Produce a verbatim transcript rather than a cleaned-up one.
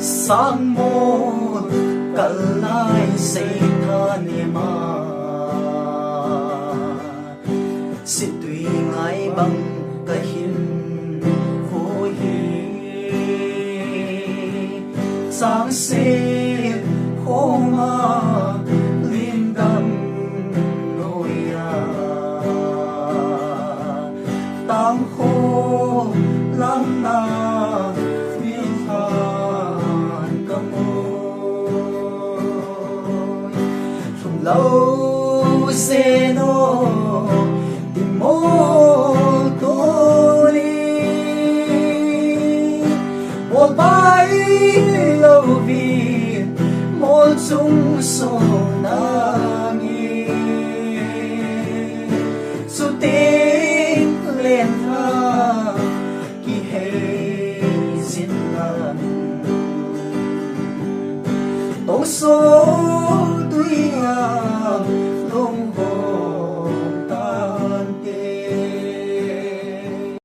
Sangmol kalnai seitha nema, sittui ngai bang kahin khu hi. Sangse khoma lindam noia, tangkho lamna minhan kamu. Lunglo seno, timol tuni, mol pai louvin, mol chung so nangi, suting lenha kihei jin lang. Tongso